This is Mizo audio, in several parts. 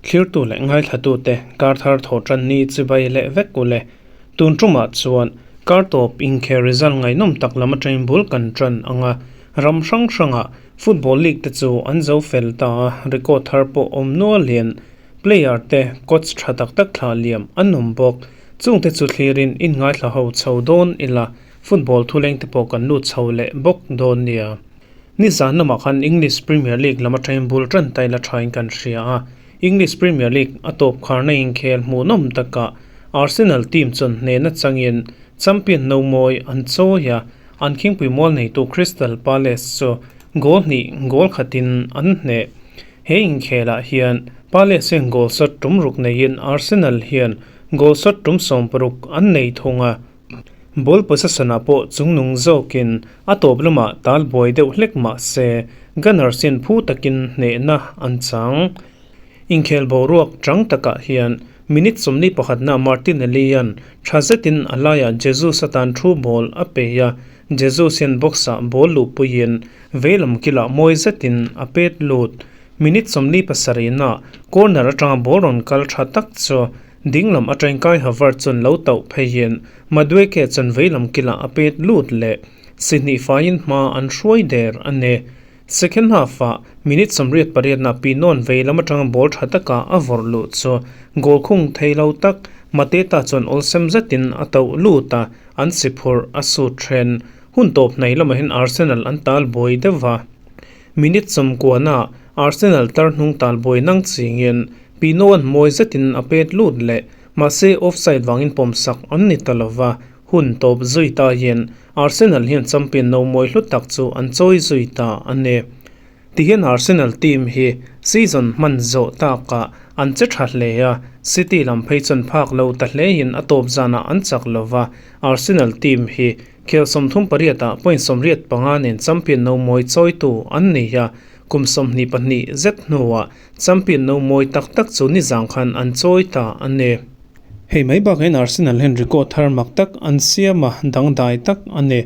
Thlirtu leh ngaithlatute kar thar thaw tan ni chibai leh vek ule. Tun tumah chuan kar tawp inkhel result ngaihnawm tak lam atangin bul kan tan ang a, ram hrang hranga football league te chu an zo fel ta a, record thar pawh awm nualin player te coach tha tak tak thlah liam an awm bawk. Chungte chu thlirin inngaithla ho chho dawn ila football thuleng te pawh kan lut chho leh bawk dawn nia. Nizan lamah khan English Premier League lam atangin bul tan ta ila thain kan hria a, English Premier League a tawp kharna inkhel hmuhnawm takah Arsenal team chuan hnehna changin champion no mawi an chawi a, an khingpui mual neitu Crystal Palace chu goal hnih goal khatin an hneh. He inkhelah hian Palace hian goal shot tum ruk neiin Arsenal hian goal shot tum 60 an nei thung a. Ball possession-ah pawh chungnung zawkin a tawp lamah tal buai deuh hlek mah se Gunners hian phu takin hnehna an chang. Inkhel boruak chang takah hian minute 41-na Martinelli-a'n tha zetin a laiah Jesus atan thu ball a pe a, Jesus hian box-ah ball luhpuiin veilam kilah mawi zetin a pet lut. Minute 47-na corner atanga ball rawn kal tha tak chu Dinglam atangin Kai Havertz chuan lo tauh pheiin Madueke chuan veilam kilah a pet lut leh sihnih faiin hma an hruai der a ni. Second half-ah minute 88-na Pinon veilam atanga ball tha taka a vawrh luh chu goal khung thei lo tak Mateta chuan awlsam zetin a tauh lut a, an si phurh a sut then. Hun tawp hnai lamah hian Arsenal an tal buai deuh va. Minute 90-na Arsenal tar hnung tal buai nang chingin Pino-a'n mawi zetin a pet lut leh, mahse offside vangin pawmsak an ni ta lova, hun tawp zui ta hian Arsenal hian champion no mawi hlu tak chu an chawi zui ta a ni. Tihian Arsenal team hi season hman zawh takah an che tha hle a, City lam phei chuan phak lo ta hlein a tawp zanah an chak lova, Arsenal team hi khel 38-ah point 85 nen champion no mawi chawitu an ni a, kum 22 zet hnuah Champion no mawi tak tak chu nizang khan an chawi ta a ni. Hei mai bakah hian Arsenal hian record thar mak tak an siam a, dangdai tak a ni.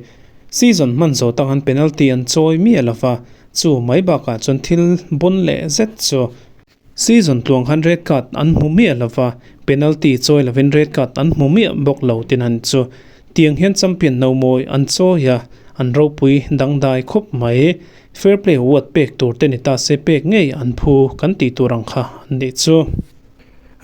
Season hman zawh tak an penalty an chawi miah lo va, chu mai bakah chuan thil bawn leh zet chu season tluang khan red card an hmu miah lo va, penalty chawi lovin red card an hmu miah bawk lo tin han chu. Tiang hian champion no mawi an chawi a, an ropui dangdai khawp mai. Fair play award pek tur te ni ta se pek ngei an phu kan tih tur ang kha an nih chu.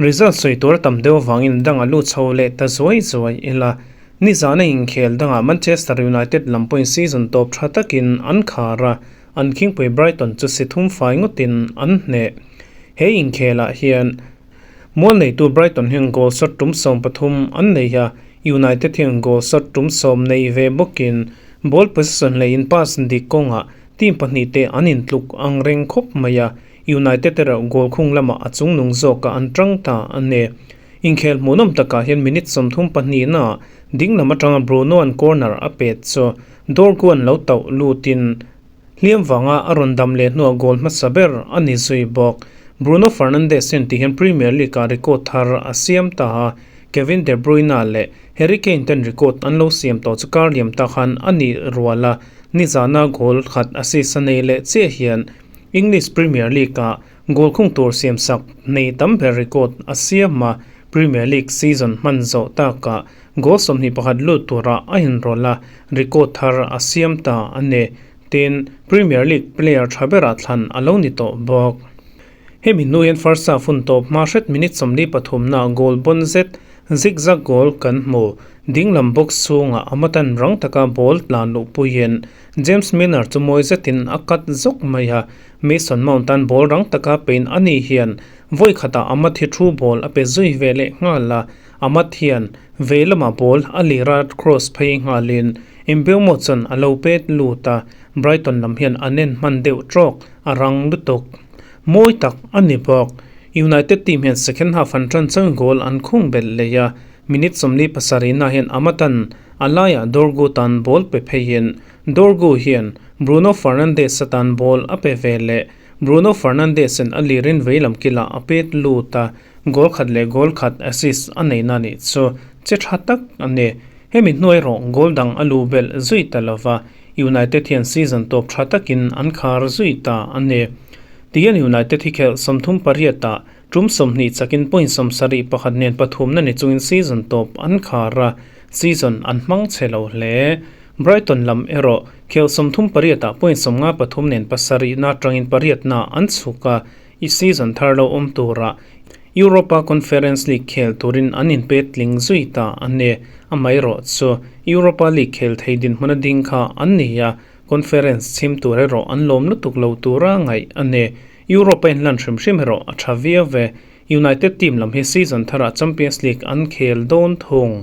Result sawi tur a tam deuh avangin dang a lut chho leh ta zuai zuai ila. Nizana inkhel dangah Manchester United lam pawhin season tawp tha takin an khar a, an khingpui Brighton chu si thum fai ngawtin an hneh. He inkhelah hian mual neitu Brighton hian goal shot tum 13 an nei a, United hian goal shot tum 10 nei ve bawkin ball possession leh in pass dik kawngah team pahnih te an intluk ang reng khawp mai a, United erawh goal khung lamah a chungnung zawkah an tang ta a ni. Inkhel hmuhnawm takah hian minute 32-na dinglam atanga Bruno-a'n corner a pet chu Dorgu-a'n lo tauh lutin hliam vanga a rawn dam leh hnuah goal hmasa ber a ni zui bawk. Bruno Fernandes hian tihian Premier League-ah record thar a siam ta a, Kevin De Bruyne leh Harry Kane ten record an lo siam tawh chu kar liam ta khan a ni rual a, nizana goal khat assist a nei leh chiah hian English Premier League-ah goal khung tur siamsak nei tam ber record a siam a, Premier League season hman zawh takah goal 21 lut tura a inrawlh a, record thar a siam ta a ni. Tin, Premier League player tha berah thlan a lo ni tawh bawk. Hemi hnu hian first half hun tawp hma hret minute 43-na goal bawn zet zigzag goal kan hmu. Dinglam box chhungah Amatan rang taka ball tlan luhpuiin James Milner chu mawi zetin a cut zawk mai a, Mason Mount tan ball rang taka pein a ni hian vawi khatah Amad hi thu ball a pe zui ve leh nghal a, Amad hian vei lamah ball a lira cross phei nghalin Mbeumo chuan a lo pet lut a, Brighton lam hian an en hman deuh trawk a rang lutuk. Mawi tak a ni bawk. United team hian second half an tan chuan goal an khung belh leh a, minute 47-na hian Amatan a laiah Dorgu tan ball pe pheiin Dorgu hian Bruno Fernandes atan ball a pe ve leh. Bruno Fernandes-in a lirin veilam kilah a pet lut a, goal khat leh goal khat assist a neihna nih chu che tha tak a ni. Hemi hnuai erawh goal dang a lu belh zui ta lova, United hian season tawp tha takin an khar zui ta a ni. Tihian United hi khelh 38-ah. Tum 20 chakin point 71 nen pathumna ni chungin season tawp an khar a, season an hmang chhe lo hle. Brighton lam erawh khel 38 ah point 53 nen pasarihna atangin pariatna an chhuk a, i season thar lo awm turah Europa Conference League khel turin an inpet tling zui ta a ni. Amaherawh chu Europa League khel thei dinhmun a ding kha an ni a, Conference chhim tur erawh an lawm lutuk lo tura ngaih a ni. Europe a inlan hrim hrim erawh a tha viau ve. United team lam hi season tharah Champions League an khel dawn thung.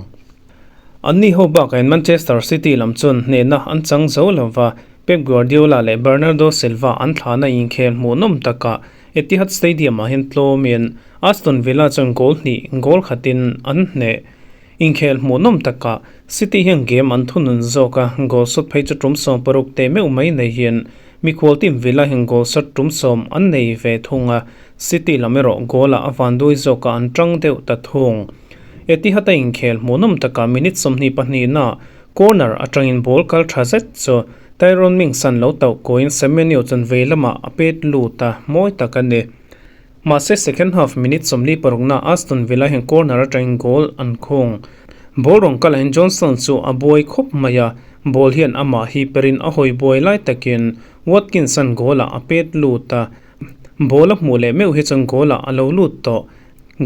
An ni ho bakain Manchester City lam chuan hnehna an chang zo lo va, Pep Guardiola leh Bernardo Silva an thlahna inkhel hmuhnawm takah Etihad Stadium-ah hian tlawmin Aston Villa chuan goal hnih goal khatin an hneh. Inkhel hmuhnawm takah City hian game an thunun zawk a, goal shot phei chu tum 60 teh meuh mai nei hian mikhual team Villa hian goal shot tum 10 an nei ve thung a, City lam erawh goal-ah a vandui zawkah an tang deuh ta thung. Etihad-a inkhel hmuhnawm takah minute 22 na corner atangin ball kal tha zet chu Tyrone Mings an lo tauh kawiin Semenyo chuan vei lamah a pet lut a, mawi tak a ni. Mahse second half minute 46 na Aston Villa hian corner atangin goal an khung. Ball rawn kal ahin Johnson chu a buai khawp mai a, ball hian amah hi perin a hawi buai lai takin Watkins an goal ah a pet lut a, ball a hmuh leh meuh hi chuan goal ah a lo lut tawh.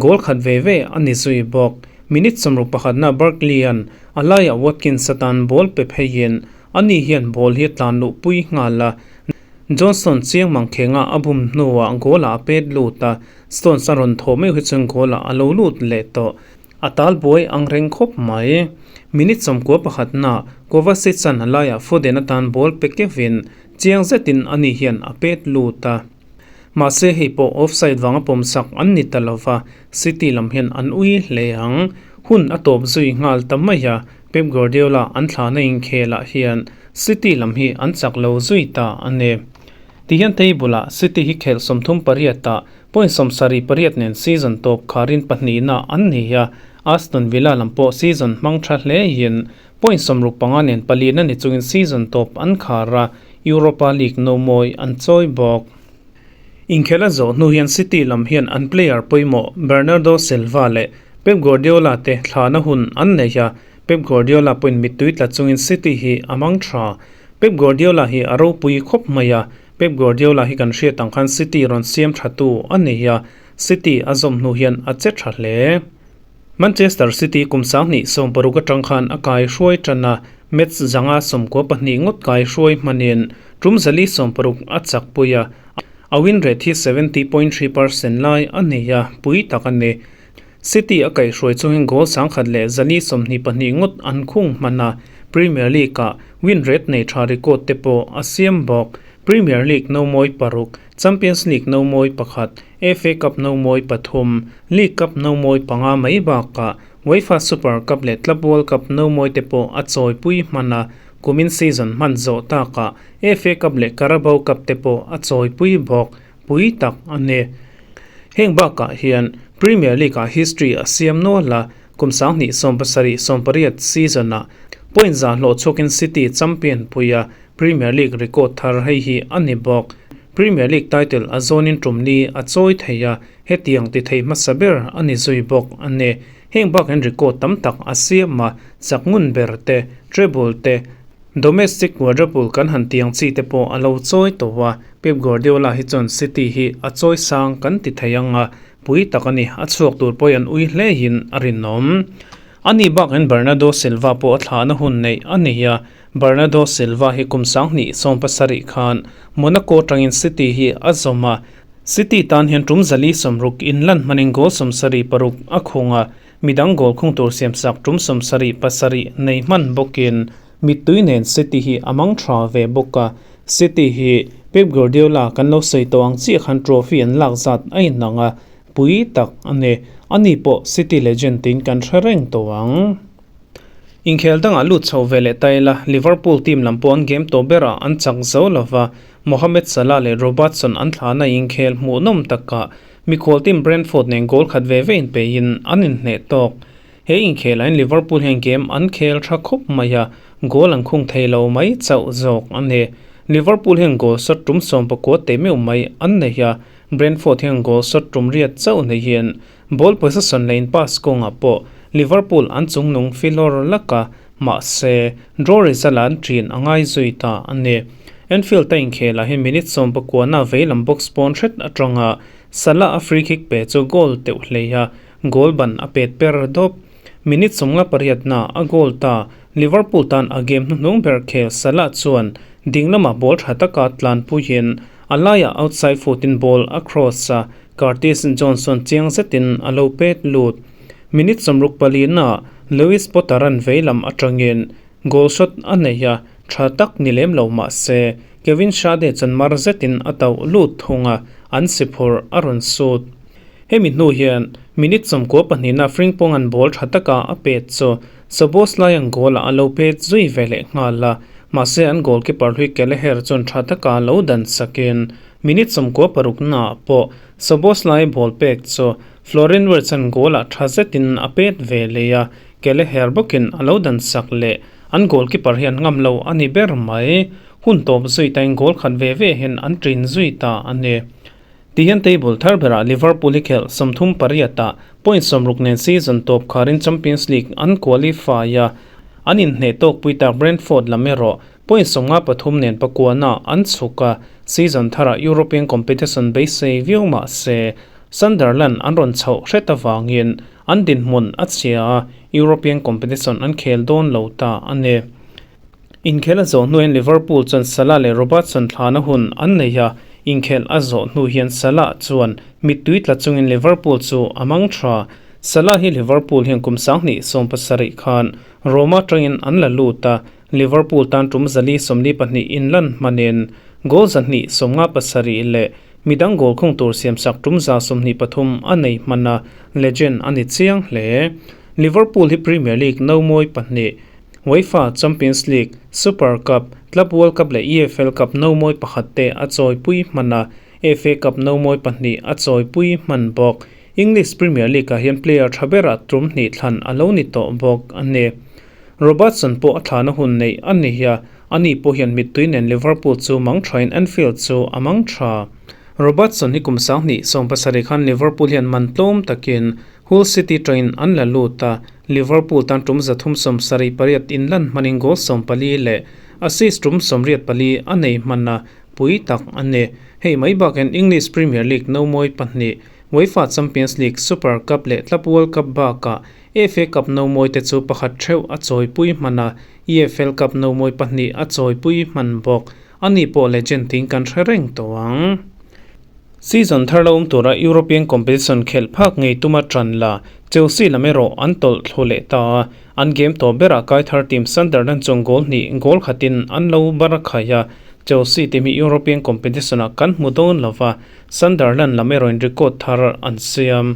Goal khat ve ve a ni zui bawk. Minute 61 na Barkley an a laiah Watkins atan ball pe pheiin ani hian ball hi a tlan luh pui nghal a. Johnson chiang mang khenga a bum hnuah goal ah a pet lut a, Stones a rawn thawh meuh hi chuan goal ah a lo lut leh tawh. A tal buai ang reng khawp mai. Minute 91 na Kovacic an a laiah Foden atan ball pe kevin chiang zetin ani hian a pet lut a. Mahse hei pawh offside vanga pawmsak an ni ta lova, City lam hian an ui hle ang. Hun a tawp zui nghal ta mai a, Pep Guardiola an thlahna inkhelah hian City lam hi an chak lo zui ta a ni. Tihian table ah City hi khelh 38 ah point 78 nen season tawp kharin pahnihna an ni a, Aston Villa lam pawh season hmang tha hle in point 65 nen palina ni chungin season tawp an khar a, Europa League no mawi an chawi bawk. Inkhela zawh hnu hian City lam hian an player pawimawh Bernardo Silva leh Pep Guardiola te thlahna hun an nei a, Pep Guardiola pawhin mittui tla chungin City hi a mang tha. Pep Guardiola hi a ropui khawp mai a, Pep Guardiola hi kan hriat ang khan City rawn siam thatu a nei a, City a zawm hnu hian a che tha hle. Manchester City kum 2016 atang khan a kai hruai tan a, match 192 ngawt kai hruai hmanin tum 460 a chak pui a, a win rate hi 70.3% lai a nei a, pui tak a ni. City a kai hruai chungin goal 122 ngawt an khung hman a, Premier League ah win rate nei tha record te pawh a siam bawk. Premier League no mawi paruk, Champions League no mawi pakhat, FA Cup no mawi pathum, League Cup no mawi panga mai bakah UEFA Super Cup leh Club World Cup no mawi te pawh a chawi pui hman a, kumin season hman zawh takah FA Cup leh Carabao Cup te pawh a chawi pui bawk, pui tak a ni. Heng bakah hian Premier League ah history a siam nual a, kum 2017-18 season ah point za hlawh chhuakin City champion pui a, Premier League record thar hei hi a ni bawk. Premier League title a zawnin tum li a chawi thei a, hetiang ti thei hmasa ber a ni zui bawk a ni. Heng bakin record tam tak a siam a, chak ngun ber te, treble te, domestic quadruple kan han tiang chi te pawh a lo chawi tawh a, Pep Guardiola hi chuan City hi a chawi sang kan ti thei ang a, pui tak a ni, a chhuak tur pawhin an ui hlein a rinawm. Ani bakin Bernardo Silva pawh a thlahna hun neih a ni a, Bernardo Silva hi kum 2017 khan Monaco tangin City hi a zawm a, City tan hian tum 460 inlan hmanin goal 76 a khung a, midang goal khung tur siamsak tum 77 nei hman bawkin mittui nen City hi a mang tha ve bawk a, City hi Pep Guardiola kan lo sawi tawh ang chiah khan trophy an lak zat a inang a, pui tak a ni. Ani pawh City legend tiin kan hre reng tawh ang. Inkhel dangah lut chho ve leh ta ila, Liverpool team lam pawh an game tawh berah an chak zo lova, Mohamed Salah leh Robertson an thlahna inkhel hmuhnawm takah mikhual team Brentford nen goal khat ve ve inpeihin an inhneh tawk. He inkhelah hian Liverpool hian game an khel tha khawp mai a, goal an khung thei lo mai chauh zawk a ni. Liverpool hian goal shot tum 19 teh meuh mai an nei a. Brentford hian goal shot tum riat chauh neihin ball possession leh in pass kawngah pawh Liverpool an chungnung filawr lak a, mahse draw result ah an ṭin a ngai zui ta a ni. Anfield a inkhelah hian minute 19 na veilam box pawn hret atanga Salah a free kick pe chu goal teuh hlei a, goal ban a pet per dawp. Minute 58 na a goal ta. Liverpool tan a game hnuhnung ber khel Salah chuan ding lamah ball tha taka tlan puiin a laiah outside foot in ball a cross a, Curtis Jones chuan chiang zetin a lo pet lut. Minute 64 na Lewis Potter an veilam atangin goal shot a nei a, tha tak ni lem lo mah se Kevin Schade chuan mar zetin a tauh lut thung a, an si phur a rawn sut. Hemi hnu hian minute 92 na Frimpong an ball tha taka a pet chu Szoboszlai an goal ah a lo pet zui ve leh nghal a, mahse an goalkeeper hlui Kelleher chuan tha taka lo dan sakin minute 96 na ah pawh Szoboszlai ball pek chu Florian Wirtz an goal ah tha zetin a pet ve leh a, Kelleher bawkin a lo dan sak leh an goalkeeper hi an ngam lo a ni ber mai. Hun tawp zui tain goal khat ve ve hian an ṭin zui ta a ni. Tihian table thar berah Liverpool hi khelh 38 ah point 60 nen season tawp kharin Champions League an qualify a, an inhneh tawk pui tak Brentford lam erawh point 53 nen pakuana an chhuk a, season tharah European competition beisei viau mah se Sunderland an rawn chhoh hret avangin an dinhmun a chhia a, European competition an khel dawn lo ta a ni. Inkhel a zawh hnuin Liverpool chuan Salah leh Robertson thlana hun an nei a, inkhel a zawh hnu hian Salah chuan mittui tla chungin Liverpool chu a mang tha. Salah hi Liverpool hian kum 2017 khan Roma atangin an la lut a, Liverpool tan tum 442 inlan hmanin goal 257 leh midang goal khung tur siamsak tum 123 a nei hman a, legend a ni chiang hle. Liverpool hi Premier League no mawi pahnih UEFA Champions League, Super Cup, Club World Cup leh EFL Cup no mawi pakhat te a chawipui hman a, FA Cup no mawi pahnih a chawipui hman bawk. English Premier League ah hian player tha berah tum hnih thlan a lo ni tawh bawk a ni. Robertson pawh a thlana hun neih a ni a, ani pawh hian mittui nen Liverpool chu mang thain Anfield chu a mang tha. Robertson hi kum 2017 khan Liverpool hian man tlawm takin Hull City train an la lut a, Liverpool tan tum 378 inlan hmanin goal 14 leh assist tum 84 a nei hman a, pui tak a ni. Hei mai bakin English Premier League no mawi pahnih, UEFA Champions League, Super Cup leh Club World Cup bakah FA Cup no mawi te chu pakhat theuh a chawipui hman a, EFL Cup no mawi pahnih a chawipui hman bawk. Ani pawh legend ting kan hre reng tawh ang. Season thar lo awm tura European competition khelh phak ngei tuma ṭan la, Chelsea lam erawh an tawlh thlu leh ta a, an game tawh berah kai thar team Sunderland chuan goal hnih goal khatin an lo bar a khai a, Chelsea team hi European competition ah kan hmu dawn lo va, Sunderland lam erawhin record thar an siam.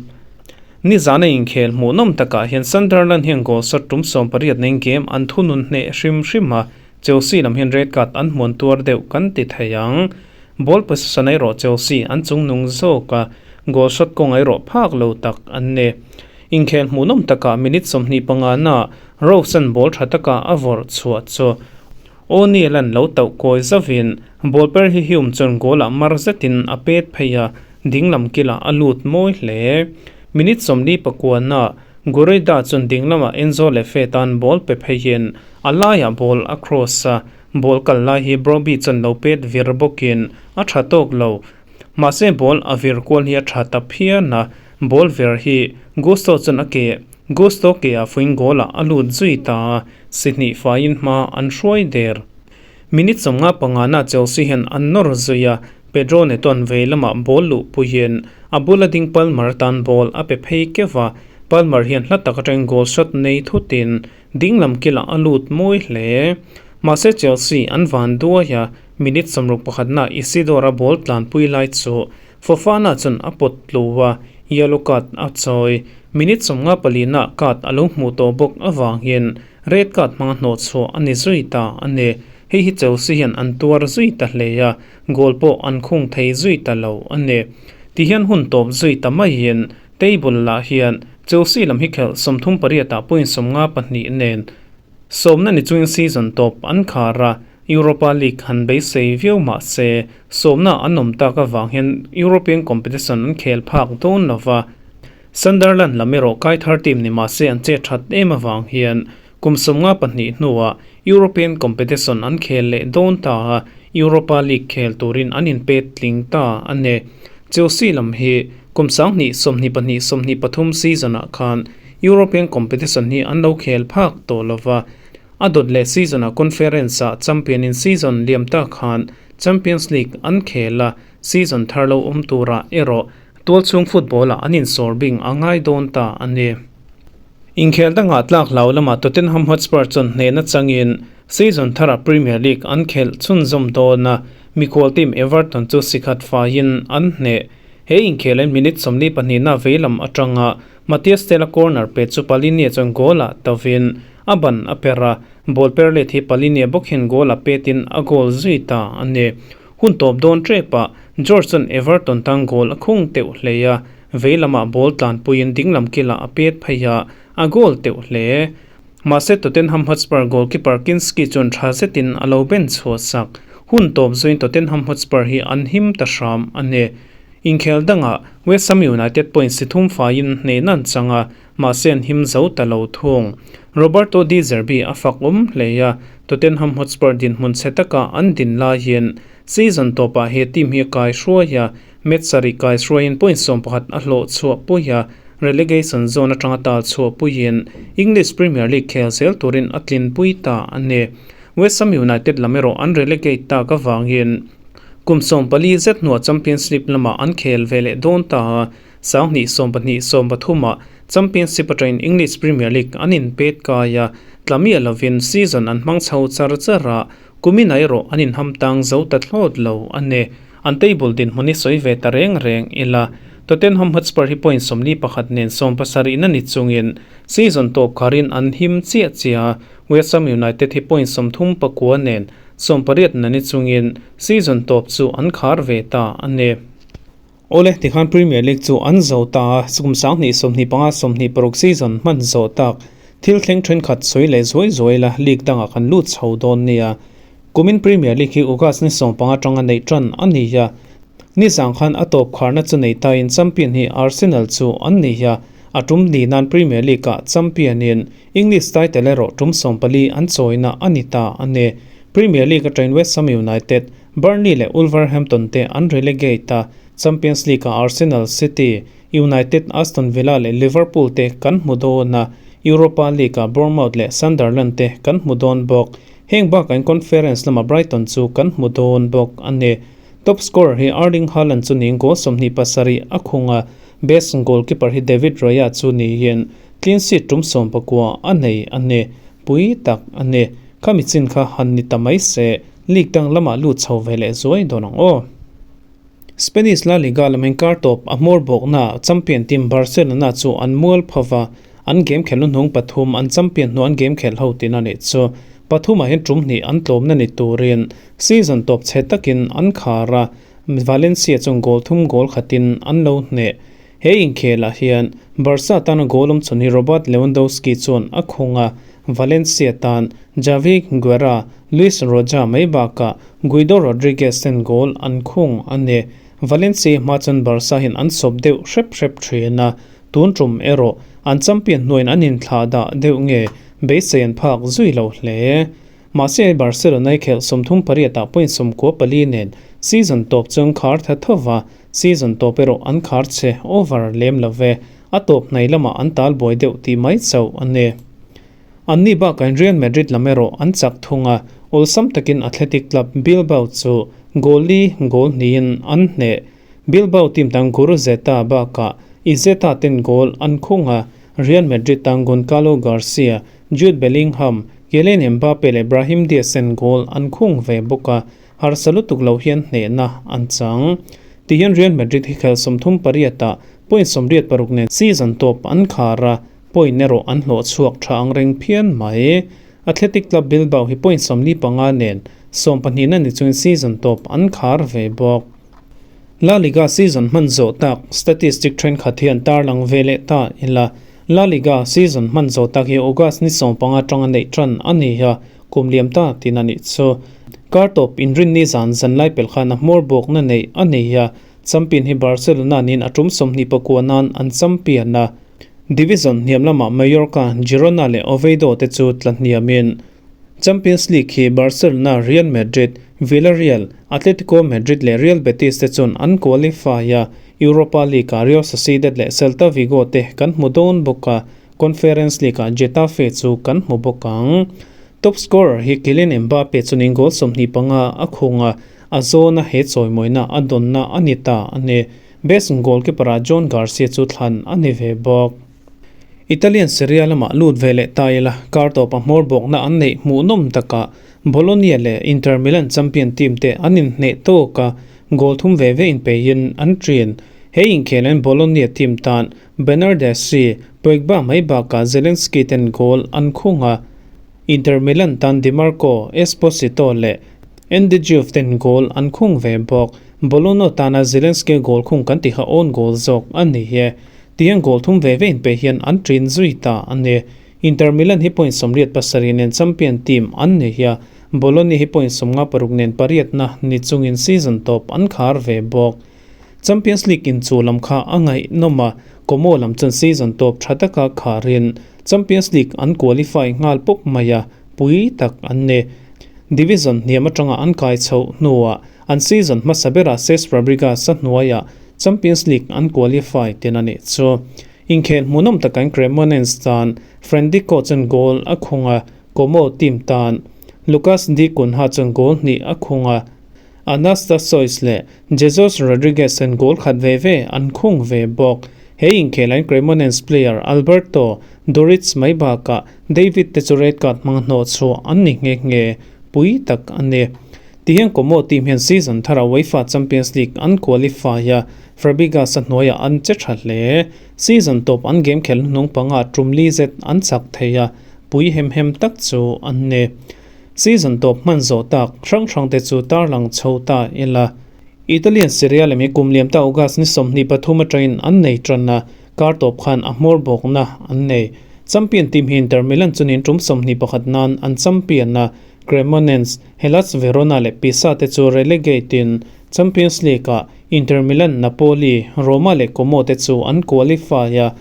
Nizana inkhel hmuhnawm takah hian Sunderland hian goal shot tum 18 neng game an thunun hneh hrim hrim a, Chelsea lam hian red card an hmuan tuar deuh kan ti thei ang. Ball possession erawh Chelsea an chungnung zawk a, goal shot kawng erawh phak lo tak an ni. Inkhel hmuhnawm takah minute 25 na Rose-a'n ball tha taka a vawrh chhuah chu O'Neill-a'n lo tauh kawi zavin ball per hi Hume chuan goal-ah mar zetin a pet phei a, dinglam kilah a lut mawi hle. Minute 49 na Guerreida chuan dinglamah Enzo Le Fée tan ball pe pheiin a laiah ball a cross a, ball kal lai hi Brobbey chuan lo pet vir bawkin a tha tawk lo. Mahse ball a vir kual hi a tha ta phian a, ball vir hi Gusto chuan a ke Gusto ke ah fuin goal ah a lut zui ta a, si hnih faiin hma an hruai der. Minute 55 na Chelsea hian an nawr zui a, Pedro Neto an vei lamah ball luh puiin a bula ding Palmer tan ball a pe phei keuh a, Palmer hian hla tak atangin goal shot nei thutin dinglam kilah a lut mawi hle. Mahse Chelsea an van duai a, minute 61 na Isidore a ball tlanpui lai chu Fofana chuan a pawt tlu a, yellow card a chawi. Minute 54 na card a lo hmuh tawh bawk avangin red card hmanga hnawh chhuah a ni zui ta a ni. Hei hi Chelsea hian an tuar zui ta hle a, goal pawh an khung thei zui ta lo a ni. Tihian hun tawp zui ta maiin table lah hian Chelsea lam hi khelh 38 ah point 52 nen sawmna ni chungin season tawp an khar a. Europa League han beisei viau mah se, sawmna an awm tak avang hian European competition an khel phak dawn lo va. Sunderland lam erawh kai thar team ni mah se an che that em avang hian kum 52 hnuah European competition an khel leh dawn ta a, Europa League khel turin an inpet tling ta a ni. Chelsea lam hi kum 2022 23 season-ah khan European competition hi an lo khel phak tawh lo va, a dawt leh season-ah Conference-ah champion in season liam ta khan Champions League an khel a, season thar lo awm turah erawh tualchhung football-ah an insawr bing a ngai dawn ta a ni. Inkhel dangah tlak hlau lamah Tottenham Hotspur chuan hnehna changin season tharah Premier League an khelh chhunzawm dawn a, mikhual team Everton chu sikhat faiin an hneh. He inkhelain minute 42na veilam atanga Mathys Tel-a corner pe chu Palhinha chuan goal-ah tovin a ban a per a, ball per let hi Palhinha bawk hian goal a petin a goal zui ta a ni. Hun tawp dawn tepah George chuan Everton tan goal a khung teuh hle a, veilamah ball tlanpuiin dinglam kilah a pet phei a, a goal teuh hle. Mahse Tottenham Hotspur goalkeeper Kinski chuan tha zetin a lo ben chhuah sak. Hun tawp zuiin Tottenham Hotspur hi an him ta hram a ni. Inkhel dangah West Ham United point si thum faiin hnehna an chang a, mahse an him zo ta lo thung. Roberto De Zerbi a fak awm hle a, Tottenham Hotspur dinhmun chhe taka an din laiin season tawpah he team hi a kai hruai a, match sarih kai hruaiin point 11 a hlawh chhuah pui a, relegation zone atanga tal chhuah puiin English Premier League khel zel turin a tlin pui ta a ni. West Ham United lam erawh an relegate tak avangin kum 14 zet hnuah Champions League lamah an khel ve leh dawn ta a, 2012 13ah Championship atangin English Premier League an inpet kai a, tlami a lovin season an hmang chho char char a, kumina erawh an inham tang zo ta thlawt lo a ni. An table dinhmun hi sawi ve ta reng reng ila, Tottenham Hotspur hi point 41 nen 70 na ni chungin season tawp kharin an him chiah chiah a, West Ham United hi point 39 nen 80 na ni chungin season tawp chu an khar ve ta a ni. Awle, tikhan Premier League chu an zo ta a, kum 2025 26 season hman zo tak. Thil thleng thenkhat sawi leh zuai zuai la, league dangah kan lut chho dawn nia. Kumin Premier League hi August ni 15 atanga nei tan a ni a. Ni zang khan a tawp kharna chu nei tain champion hi Arsenal chu an ni a, a tum ni nan Premier League ah champion in English title erawh tum 14 an chawina a ni ta a ni. Premier League atangin West Ham United, Burnley leh Wolverhampton te an relegate a, Champions League ah Arsenal, City, United, Aston Villa leh Liverpool te kan hmu dawn a, Europa League ah Bournemouth leh Sunderland te kan hmu dawn bawk. Heng bakain Conference lama Brighton chu kan hmu dawn bawk a ni. Top scorer hi Erling Haaland chu niin goal 27 a khung a, best goalkeeper hi David Raya chu niin clean sheet tum 19 a nei a ni. Pui tak a ni. Khami chin kha han ni ta mai se, league dang lamah lut chho ve leh zuai dawn ang aw. Spanish La Liga lamin kar tawp a hmawr bawkna champion team Barcelona chu an mual phova, an game khelh hnung pathum an champion hnu an game khelh ho tin a nih chu. Pathumah hian tum hnih an tlawmna ni turin season tawp chhe takin an khar a, Valencia chuan goal thum goal khatin an lo hneh. He inkhelah hian Barca tan goal awm chhun hi Robert Lewandowski chuan a khung a, Valencia tan Javi Guerra, Luis Roja mai bakah Guido Rodriguez ten goal an khung a ni. Valencia hma chuan Barca hian an sawp deuh hrep hrep thin a, tun tum erawh an champion hnuaiin an inthlah dah deuh nge beisei an phak zui lo hle. Mahse Barcelona hi khelh 38 ah point 94 nen season tawp chuan khar tha thova, season tawp erawh an khar che over lem love, a tawp hnai lamah an tal buai deuh tih mai chauh a ni. An ni bakain Real Madrid lam erawh an chak thung a, awlsam takin Athletic Club Bilbao chu goal li goal hnihin an hneh. Bilbao team tan Guruzeta bakah Izeta ten goal an khung a, Real Madrid tan Goncalo Garcia, Jude Bellingham, Kylian Mbappe leh Brahim Diaz ten goal an khung ve bawk a, harsa lutuk lo hian hnehna an chang. Tihian Real Madrid hi khel 38 ah point 86 nen season tawp an khar a, point erawh an hlawh chhuak tha ang reng phian mai. Athletic Club Bilbao hi point 45 nen 12 na ni chuin season tawp an khar ve bawk. La Liga season hman zo tak statistic thenkhat hian tarlang ve leh ta ila. La Liga season hman zo tak hi August ni 15 tanga nei tan a ni a, kum liam ta tin a nih chu. Kartawp inrinni zan zanlai pel khan a hmawr bawkna neih a nei a, champion hi Barcelona niin a tum 24 nan an champion a. Division hniam lamah Mallorca, Girona leh Oviedo te chu tla hniamin Champions League hi Barcelona, Real Madrid, Villarreal, Atletico Madrid leh Real Betis te chuan an qualify a, Europa League-ah Real Sociedad leh Celta Vigo te kan hmu dawn bawk a, Conference League-ah Getafe chu kan hmu bawk ang. Top scorer hi Kylian Mbappe chuanin goal 25 a khung a, a zawna he chawimawina a dawnna a ni ta a ni. Best goalkeeper-ah Joan Garcia chu thlan a ni ve bawk. Italian Serie A lamah lut ve leh ta ila, kar tawpa hmawr bawkna an neih hmuhnawm takah Bologna leh Inter Milan champion team te an inhneh tawk a, goal thum ve ve inpeihin an ṭin. He inkhelain Bologna team tan Bernardeschi, Pogba mai bakah Zielinski ten goal an khung a, Inter Milan tan Dimarco, Esposito leh Andy Diouf ten goal an khung ve bawk. Bologna tana Zielinski goal khung kan tiha own goal zawk a ni e. Tiang goal thum ve ve inpe hian an ṭin zui ta a ni. Inter Milan hi point 87 nen champion team an ni hi a, Bologna hi point 56 nen pariatna ni chungin season tawp an khar ve bawk. Champions League inchuh lam kha a ngaihnawm a, Como lam chuan season tawp tha taka kharin Champions League an qualify nghal pawp mai a, pui tak an ni. Division hniam atanga an kai chhoh hnuah an season hmasa berah Cesc Fabregas a hnuaiah Champions League an qualify tin a nih chu. Inkhel hmuhnawm takin Cremonense tan Frendico chuan goal a khung a, Como team tan Lucas Di Cunha chuan goal hnih a khung a, Anastasois leh Jesus Rodriguez an goal khat ve ve an khung ve bawk. He inkhelain Cremonense player Alberto Doritz mai bakah David te chu red card hmang hnawh chhuah an ni nghe nghe pui tak a ni. Tihian Como team hian season thara UEFA Champions League an qualify a, Fabregas a hnuaiah an che tha hle. Season tawp an game khelh hnuhnung panga tum li zet an chak thei a, pui hem hem tak chu an ni. Season tawp hman zawh tak hrang hrang te chu tarlang chho ta ila. Italian Serie A lemi kum liam ta August ni 23 atangin an nei tan a, kar tawp khan a hmawr bawkna an nei. Champion team hi Inter Milan chunin tum 21 nan an champion a, Cremonense, Hellas Verona leh Pisa te chu relegate in Champions League ah Inter Milan, Napoli, Roma leh Como te chu an qualify a,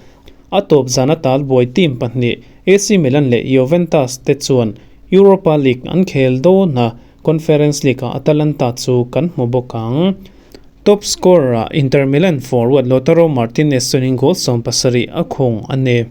A tawp zana talbuai team pahnih AC Milan leh Juventus te chuan Europa League an khel dawn a, Conference League-ah Atalanta chu kan hmu bawk ang. Top scorer-ah Inter Milan forward Lautaro Martinez chuanin goal 17 a khung a ni.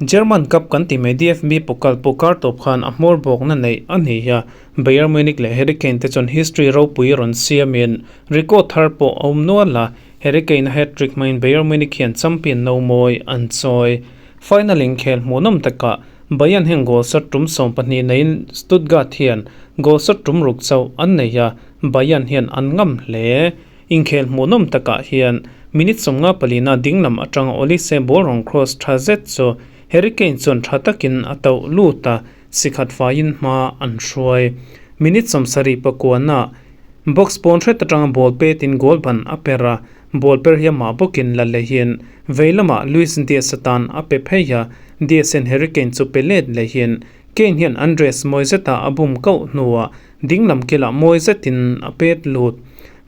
German Cup kan ti mai DFB Pokal pawh kar tawp khan a hmawr bawkna neih a ni a, Bayern Munich leh Harry Kane te chuan history ropui rawn siamin record thar pawh a awm nual a, Harry Kane a hat-trick hmangin Bayern Munich hian champion no mawi an chawi. Final inkhel hmuhnawm takah Bayern hian goal shot tum 12 neiin Stuttgart hian goal shot tum ruk chauh an nei a, Bayern hian an ngam hle. Inkhel hmuhnawm takah hian minute 54 dinglam atanga Olise ball rawn cross tha zet chu Harry Kane chuan tha takin a tauh lut a, sikhat faiin hma an hruai. Minute 79 ah Box pawn hret atanga ball petin goal ban a per a, ball per hi amah bawkin la lehin vei lamah Luis Diaz atan a pe phei a, Diaz hian Harry Kane chu pe let lehin Kane hian Andres mawi zetah a bum kauh hnuah dinglam kilah mawi zetin a pet lut.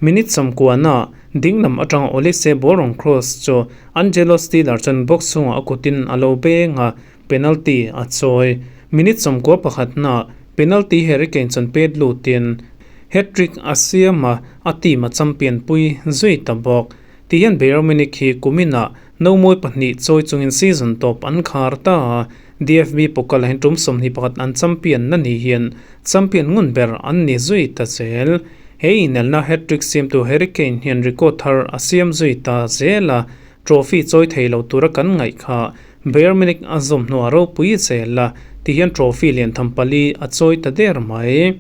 Minute 90 ah dinglam atanga Olise ball rawn cross chu Angelo Stiller chuan box chhungah a kutin a lo beng a, penalty a chawi. Minute 91 ah penalty Harry Kane chuan pet lutin Hat-trick a siam a, a team a champion pui zui ta bawk. Tihian Bayern Munich hi kuminah no mawi pahnih chawi chungin season tawp an khar ta a, DFB Pokal ah hian tum 21 an champion na ni hian champion ngun ber an ni zui ta zel. He inelna hat-trick siamtu Harry Kane hian record thar a siam zui ta zel a, trophy chawi thei lo tura kan ngaih kha Bayern Munich a zawm hnuah ropui zel a, tihian trophy lian tham pali a chawi ta der mai.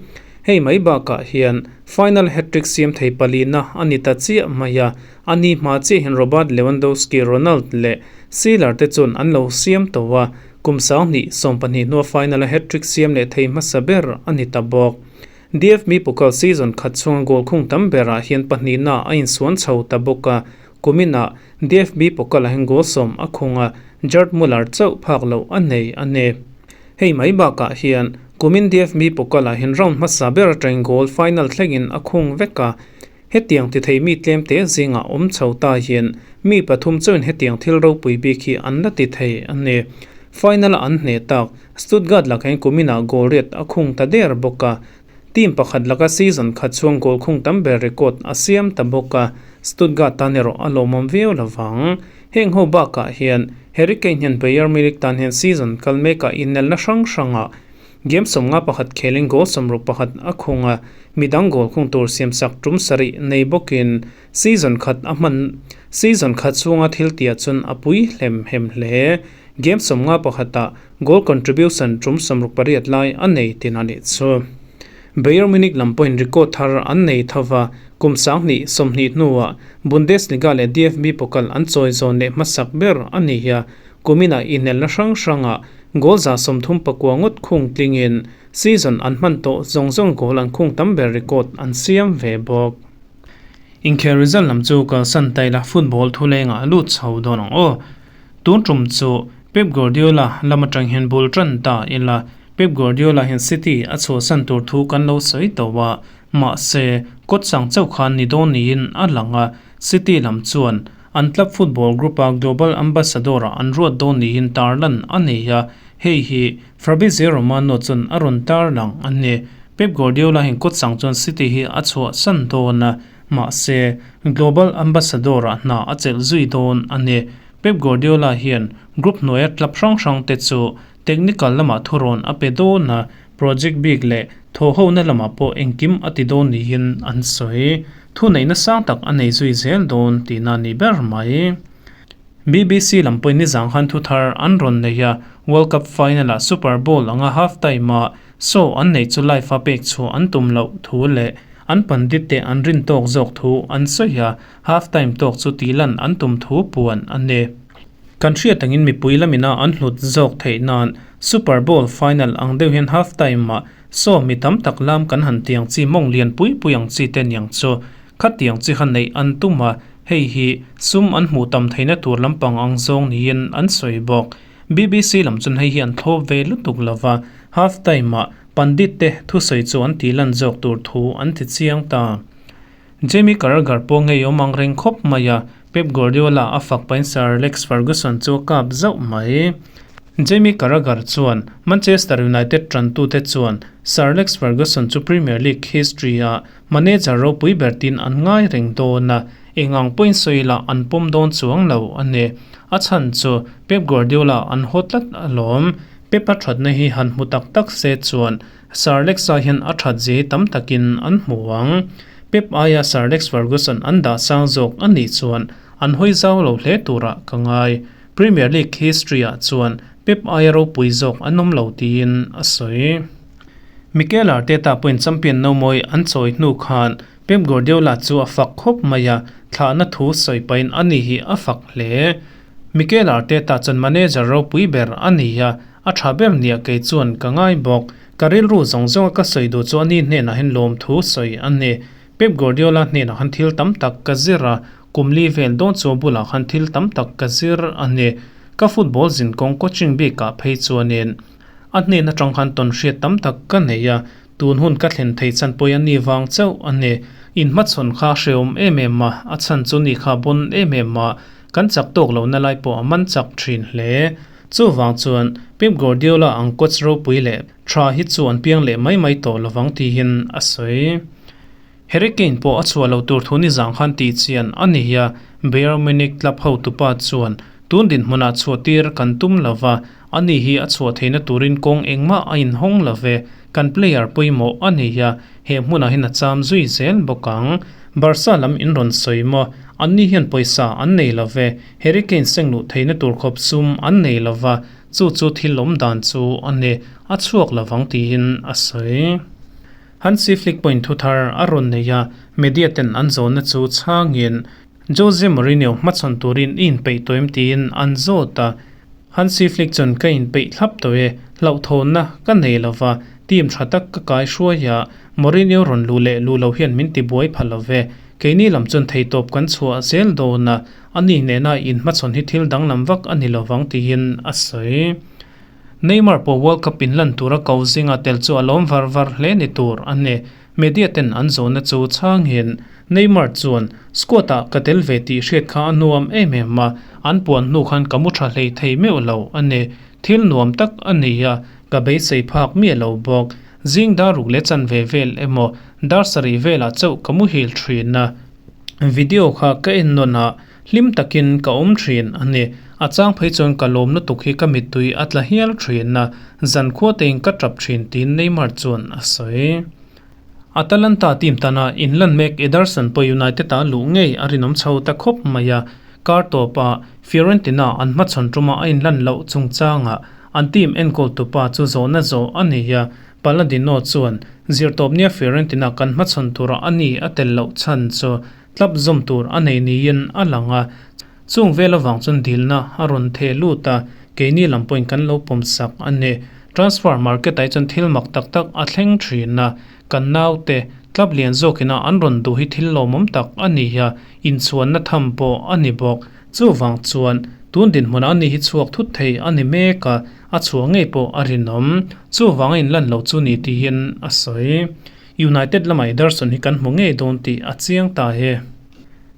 Hei mai bakah hian final hat-trick siam thei palina a ni ta chiah mai a, a ni hma chiah hian Robert Lewandowski, Ronald leh Seeler te chuan an lo siam tawh a, kum 2020 hnua final a hat-trick siam leh thei hmasa ber a ni ta bawk. DFB Pokal season khat chhunga goal khung tam berah hian pahnihna a insuan chho ta bawk a, kuminah DFB Pokal ah hian goal 10 a khung a, Gerd Muller chauh phak loh a nei a ni. Hei mai bakah hian Kumin DFB Pokal-ah hian round hmasa ber atangin goal final thlengin a khung vek a. Hetiang ti thei mi tlemte zingah awm chho ta hian mi pathum chuan hetiang thil ropui bik hi an la ti thei a ni. Final-a an hneh tak Stuttgart lakah hian kuminah goal riat a khung ta der bawk a. Team pakhat laka season khat chhung goal khung tam ber record a siam ta bawk a, Stuttgart tan erawh a lawmawm viau lo vang. Heng ho bakah hian Harry Kane hian Bayern Munich tan hian season kal mekah inelna hrang hrangah game 51 khelin goal 61 a khung a, midang goal khung tur siamsak tum sarih nei bawkin season khat a hman season khat chhunga thil tia chuan a pui hlem hem hle. Game 51 ah Goal contribution tum 68 lai a nei tin a nih chu. Bayern Munich lam pawhin record thar an nei tho va, kum 2020 hnuah Bundesliga leh DFB Pokal an chawi zawn leh hmasak ber a ni a, kuminah inelna hrang hrangah goal 39 ngawt khung tlingin season an hman tawh zawng zawng goal an khung tam ber record an siam ve bawk. Inkhel result lam chu kalsan taila football thulengah lut chho dawn ang aw. Tun tum chu Pep Guardiola lam atang hian bul tan ta ila, Pep Guardiola hian City a chhuahsan tur thu kan lo sawi tawh a, mahse kawt chang chauh khan ni dawn niin a lang a, City lam chuan an club football group-a global ambassador-ah an ruat dawn niin tarlan a nei a, hei hi Fabrizio Romano chuan a rawn tarlang a ni. Pep Guardiola hian kawt chang chuan City hi a chhuahsan dawn a, Mahse, Global Ambassador-ah hna a chelh zui dawn a ni. Pep Guardiola hian group hnuaia club hrang hrangte chu technical lamah thurawn a pe dawn a, project bik leh thawhhona lamah pawh engkim a ti dawn niin an sawi. Thuneihna sang tak a nei zui zel dawn tihna a ni ber mai. BBC lam pawhin nizang khan thu thar an rawn nei a, World Cup final-ah Super Bowl anga half-time-ah Show an neih chu live a pek chhuah an tum loh thu leh an pandit te an rin tawk zawk thu an sawi a, half time tawk chu tih lan an tum thu puan a ni. Kan hriat angin mipui lamina an hlut zawk theih nan Super Bowl final ang deuh hian half time ah show mi tam tak lam kan han tiang chi mawng lian pui pui ang chi te niang chu khatiang chi kha neih an tum a, hei hi sum an hmuh tam theihna tur lampang ang zawng niin an sawi bawk. BBC lam chuan hei hi an thlawp ve lutuk lova, half time ah Pandit te thusawi chu an tih lan zawk tur thu an ti chiang ta. Jamie Carragher pawh ngei awm ang reng khawp mai a, Pep Guardiola a fak pahin Sir Alex Ferguson chu a kap zauh mai. Jamie Carragher chuan Manchester United tantute chuan Sir Alex Ferguson chu Premier League history ah manager ropui ber tin an ngai reng dawn a, Eng ang pawhin sawi lah an pawm dawn chuang lo a ni. A chhan chu Pep Guardiola an haw tlat alawm. Pep a thatna hi han hmu tak tak se chuan Sir Alex-a hian a that zia hi tam takin an hmu ang. Pep aia Sir Alex Ferguson an dah sang zawk a nih chuan an hawi zau lo hle turah ka ngai. Premier League history-ah chuan Pep aia ropui zawk an awm lo tiin a sawi. Mikel Arteta pawhin champion nomawi an chawi hnu khan Pep Guardiola chu a fak khawp mai a, thlahna thu sawi pahin a ni hi a fak hle. Mikel Arteta chuan manager ropui ber a ni a, a tha ber nia kei chuan ka ngai bawk. Ka rilru zawng zawnga ka sawi duh chu a ni hnenah hian lawmthu sawi a ni. Pep Guardiola hnenah khan thil tam tak ka zir a, kum li vel dawn chu a bulah khan thil tam tak ka zir a ni. Ka football zinkawng coaching bikah phei chuanin a hnen atang khan tawnhriat tam tak ka nei a, Tun hun ka thlen thei chan pawi a ni vang chauh a ni. In hmachhawn kha a hrehawm em em a, a chhan chu ni kha bawn em em a, kan chak tawk lohna lai pawh a man chak thin hle. Chuvang chuan Pep Guardiola ang coach ropui leh tha hi chu an piang leh mai mai tawh lovang tihin a sawi. Harry Kane pawh a chhuah lo tur thu nizang khan tih chian a ni a, Bayern Munich club hotupa chuan tun dinhmunah chhuah tir kan tum lo va, ani hi a chhuah theihna turin kawng engmah a inhawng lo ve, kan player pawimawh a ni a, he hmunah hian a cham zui zel bawk ang. Barca lam in rawn sawi maw? Anni hian pawisa an nei lo ve, Harry Kane seng luh theihna tur khawp sum an nei lo va, chu chu thil awm dan chu a ni, a chhuak lo vang tiin a sawi. Hansi Flick pawhin thu thar a rawn nei a, media ten an zawnna chu chhangin Jose Mourinho hmachhawn turin i inpeih tawh em tiin an zawt a. Hansi Flick chuan ka inpeih thlap tawh e, hlauhthawnna ka nei lo va, team tha tak ka kai hruai a, Mourinho rawn luh leh luh lo hian min tibuai pha lo ve, keini lam chuan theitawp kan chhuah zel dawn a, ani nena inhmachhawn hi thil danglam vak a ni lovang tiin a sawi. Neymar pawh World Cup inlan tura ko zinga tel chu a lawm var var hle ni tur a ni. Media ten an zawhna chu chhangin Neymar chuan, Squad ah ka tel ve tih hriat kha a nuam em em a, an puan hnu khan ka mu tha hlei thei meuh lo a ni. Thil nuam tak a ni a, ka beisei phak miah lo bawk. Zing dar ruk leh chanve vel emaw dar sarih velah chauh ka muhil thin a. Video kha ka en nawn a, hlim takin ka awm thin a ni. A chang phei chuan ka lawm lutuk hi ka mittui a tla hial thin a, zankhua tein ka tap thin tiin Neymar chuan a sawi. Atalanta team tana inlan mek Ederson pawh United-a luh ngei a rinawm chho ta khawp mai a, kar tawpa Fiorentina an hmachhawn tuma a inlan loh chungchangah an team enkawltupa chu zawhna zawh a ni a, Palladino chuan zirtawpnia Fiorentina kan hmachhawn turah a ni a tel loh chhan chu tlap zawm tur a nei niin a lang a, chung vel avang chuan dilna a rawn theh lut a, keini lam pawhin kan lo pawm sak a ni. Transfer market ah hi chuan thil mak tak tak a thleng thin a, kan naute tlap lian zawkina an rawn duh hi thil lawmawm tak a ni a, inchhuanna tham pawh a ni bawk. Chuvang chuan tun dinhmunah ani hi chhuak thut thei a ni mek a, a chhuah ngei pawh a rinawm. Chuvang a inlan lo chu ni tiin a sawi. United lamah Ederson hi kan hmu ngei dawn tih a chiang ta e.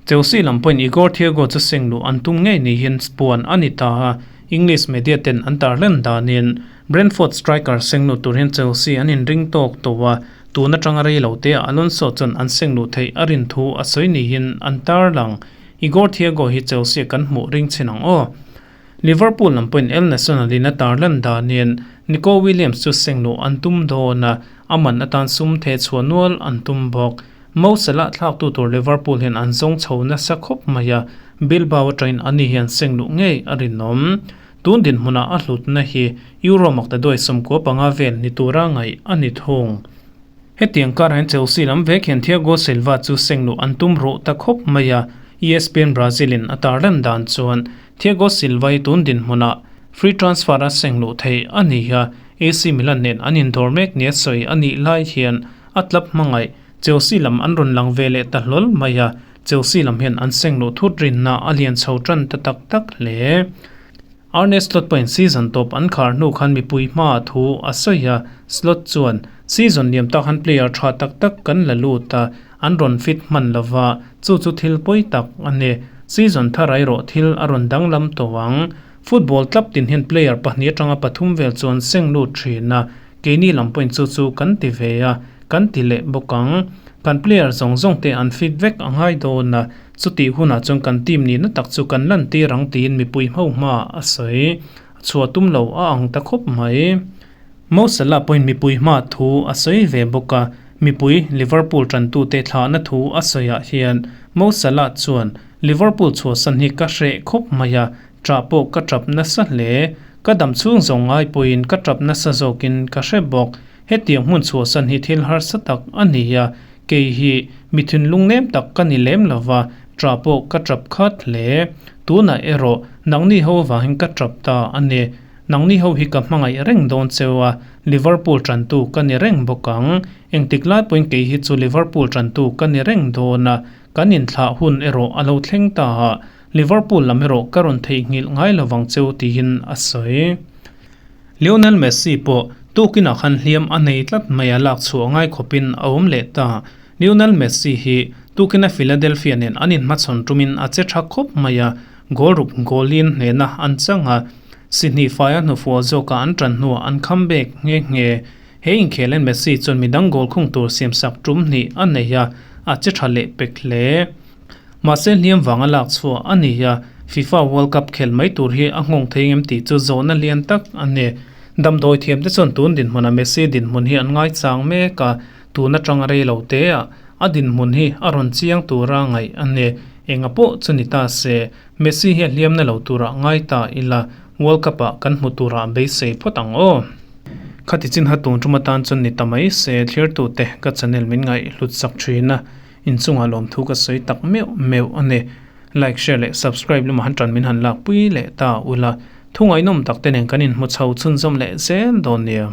Chelsea lam pawhin Igor Thiago chu seng luh an tum ngei niin puan a ni ta a, English media ten an tarlan danin Brentford striker seng luh tur hian Chelsea an inring tawk tawh a, tun atanga rei lo te ah Alonso chuan an seng luh theih a rin thu a sawi niin an tarlang. Igor Thiago hi Chelsea kan hmuh ring chhin ang aw. Liverpool lam pawhin El Nacional in a tarlan danin Nico Williams chu seng luh an tum dawn a, a man atan sum theh chhuah nual an tum bawk. Mo Salah thlaktu tur Liverpool hian an zawng chho nasa khawp mai a, Bilbao atangin ani hian seng luh ngei a rinawm. Tun dinhmunah a hlutna hi Euro maktaduai 95 vel ni tura ngaih a ni thung. Hetiang karah hian Chelsea lam vek hian Thiago Silva chu seng luh an tum ruh ta khawp mai a, ESPN Brazil in a tarlan dan chuan Thiago Silva hi tun dinhmunah free transfer a seng luh theih a ni a, AC Milan nen an indawr mek nia sawi a nih lai hian a club hmangaih Chelsea lam an rawn lang ve leh ta hlawl mai a, Chelsea lam hian an seng luh thut rinna a lian chho tan ta tak tak hle. Arne Slot pawhin season tawp an khar hnu khan mipui hmaah thu a sawi a, Slot chuan, Season liam tak han player tha tak tak kan la lut a, an rawn fit hman lo va, chu chu thil pawi tak a ni. Season thar erawh thil a rawn danglam tawh ang. Football club tin hian player pahnih atanga pathum vel chu an seng lut thin a, keini lam pawhin chu chu kan ti ve a, kan ti leh bawk ang. Kan player zawng zawng te an fit vek a ngai dawn a, chutih hunah chuan kan team nihna tak chu kan lantir ang tiin mipui ho hmaah a sawi. A chhuah tum lo a ang ta khawp mai. Mo Salah pawhin mipui hmaah thu a sawi ve bawk a, mipui Liverpool tantute thlahna thu a sawiah hian Mo Salah chuan, Liverpool chhuahsan hi ka hreh khawp mai a, Ṭah pawh ka ṭap nasa hle. Ka dam chhung zawng ngai pawhin ka ṭap nasa zawkin ka hre bawk. Hetiang hmun chhuahsan hi thil harsa tak a ni a, kei hi mi thinlung nem tak ka ni lem lo va, ṭah pawh ka ṭap khat hle. Tunah erawh nangni ho avangin ka ṭap ta a ni. Nangni ho hi ka hmangaih reng dawn cheu a, Liverpool ṭantu ka ni reng bawk ang. Engtik lai pawhin kei hi chu Liverpool ṭantu ka ni reng dawn a, kan inthlah hun erawh a lo thleng ta a, Liverpool lam erawh ka rawn theihnghilh ngai lo vang cheu tiin a sawi. Lionel Messi pawh tukinah khan hliam a nei tlat mai a lak chhuah ngai khawpin a awm leh ta. Lionel Messi hi tukina Philadelphia nen an inhmachhawn tumin a che tha khawp mai a, goal ruk goalin hnehna an chang a, si hnih faia hnufual zawka an tan hnuah an comeback nghe nghe. He inkhel hian Messi chuan midang goal khung tur siamsak tum hnih a nei a, a che tha leh pek hle. Mahse hliam vanga lak chhuah a ni a, FIFA World Cup khel mai tur hi a nghawng thei ngem tih chu zawhna lian tak a ni. Damdawi thiamte chuan tun dinhmuna Messi dinhmun hi an ngaichang mek a, tun atanga rei lo te ah a dinhmun hi a rawn chiang tura ngaih a ni. Enga pawh chu ni ta se, Messi hi a hliamna lo turah ngai ta ila, World Cup ah kan hmu turah beisei phawt ang aw. Khati chin ha tun tum atan chuan ni ta mai se, thlirtute ka channel min ngaih hlut sak thin a. Inchungah lawmthu ka sawi tak meuh meuh a ni. Like, share leh subscribe lamah han tan min han lakpui leh ta ula. Thu ngaihnawm tak te nen kan inhmu chho chhunzawm leh zel dawn nia.